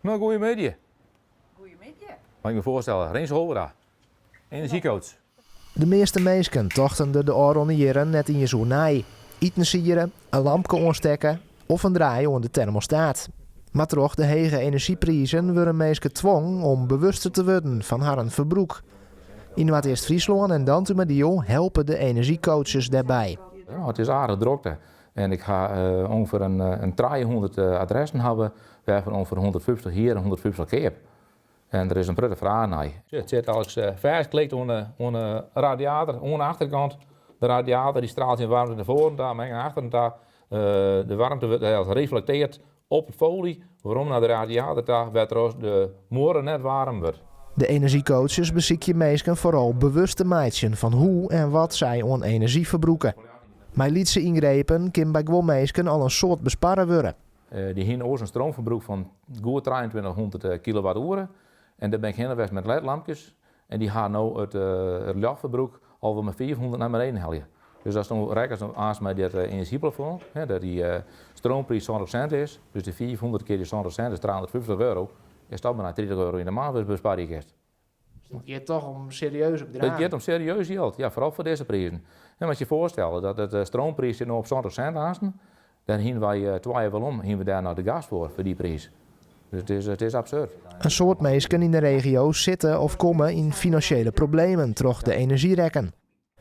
No, goeiemiddei. Goeiemiddei. Mei ik my foarstelle, Rinse Holwerda, enerzjycoach. De measte minsken tochten der de ôfrûne jierren net iens oer nei. Iten siere, in lampke oanstekke of in draai oan de termostaat. Mar troch de hege enerzjyprizen wurde minsken twongen om bewuster te wurden fan harren ferbrûk. Yn Noardeast-Fryslân en Dantumadiel helpe de enerzjycoaches dêrby. Ja, it is aardich drokte. En ik ha ûngefear in 300 adressen hawwe, wêrfan ûngefear 150 hier en 150 keap. En der is in protte fraach nei. It sit alles fêstklikt oan de, oan de radiator, oan de achterkant. De radiator dy straalt syn waarmte nei foaren ta, mar ek nei achteren ta. De waarmte wurdt reflekteard op de foly, werom nei de radiator ta, wêrtroch't de muorre net waarm wurdt. De enerzjycoaches besykje minsken foaral bewust te meitsjen fan hoe en wat sy oan enerzjy ferbrûke. Mei lytse yngrepen kin by guon minsken al in soad besparre wurde. Dy hiene oars in stroomferbrûk fan goed 2300 kilowattoere. En dêr bin ik hinne west met ledlampkes. En dy ha no it ljochtferbrûk al wol mei 500 nei beneden helje. Dus ast no rekkenest aanst mei dit enerzjyplafond, dat dy stroompriis 70 sint is, dus dy 500 kear dy 70 sint is 350 euro, is dat mar nei 30 euro yn de maand besparje kinst. Dus it giet toch om serieuze bedraggen? It giet om serieus jild, ja, foaral foar dizze prizen. En moatst je foarstelle dat de stroompriis sit no op 70 sint aansten, dêr hiene wy twa jier werom hiene we dêr noch de gas foar, foar dy priis. Dus it is absurd. In soad minsken yn de regio sitte of komme yn finansjele problemen troch de enerzjyrekken.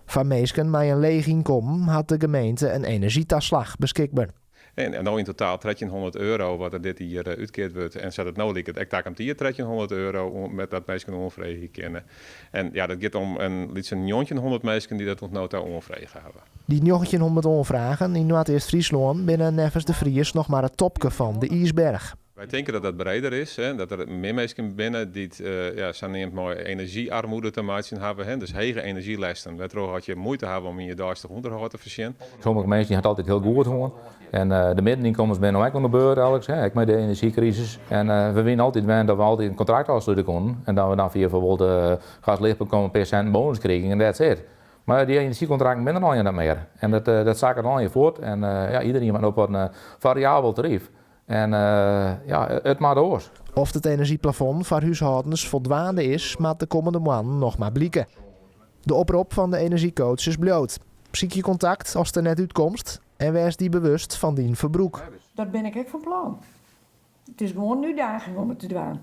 Foar minsken mei in leech ynkommen hat de gemeente in enerzjytaslach beskikber. En no yn totaal 1300 euro wat der dit jier útkeard wurdt. En sa't it no liket ek takom jier 1300 euro met dat minsken oanfreegje kinne. En ja, dat giet om in lytse 1900 minsken dy't dat oant no ta oanfrege hawwe. Dy 1900 oanfragen yn Noardeast-Fryslân binne neffens De Vries noch mar it topke fan de iisberch. Wy tinke dat dat breder is, dat der mear minsken binne dy't ja, saneamd mei enerzjy-armoede te meitsjen hawwe, dus hege enerzjylêsten, wêrtroch at je muoite hawwe om yn je deistich ûnderhâld te foarsjen. Sommige minsken ha it altyd hiel goed hân en de middenynkommens binne no ek oan de beurt elks, ek mei de enerzjykrisis. En we wiene altyd wend dat we altyd in kontrakt ôfslute koenen en dat we dan fia bijvoorbeeld de gas-lichtpunt in pear sinten bonus krigen en that's it. Mar dy enerzjykontrakten binne der allegear net mear en dat sakket allegear fuort en ja, iderien moat op in fariabel taryf. En ja, it moat oars. Oft it enerzjyplafond foar húshâldens foldwaande is, moat de kommende moannen noch mar blike. De oprop fan de enerzjycoaches bliuwt, sykje kontakt ast der net útkomst en wês dy bewust fan dyn ferbrûk. Dat bin ik ek fan plan. It is gewoan in útdaging om it te dwaan.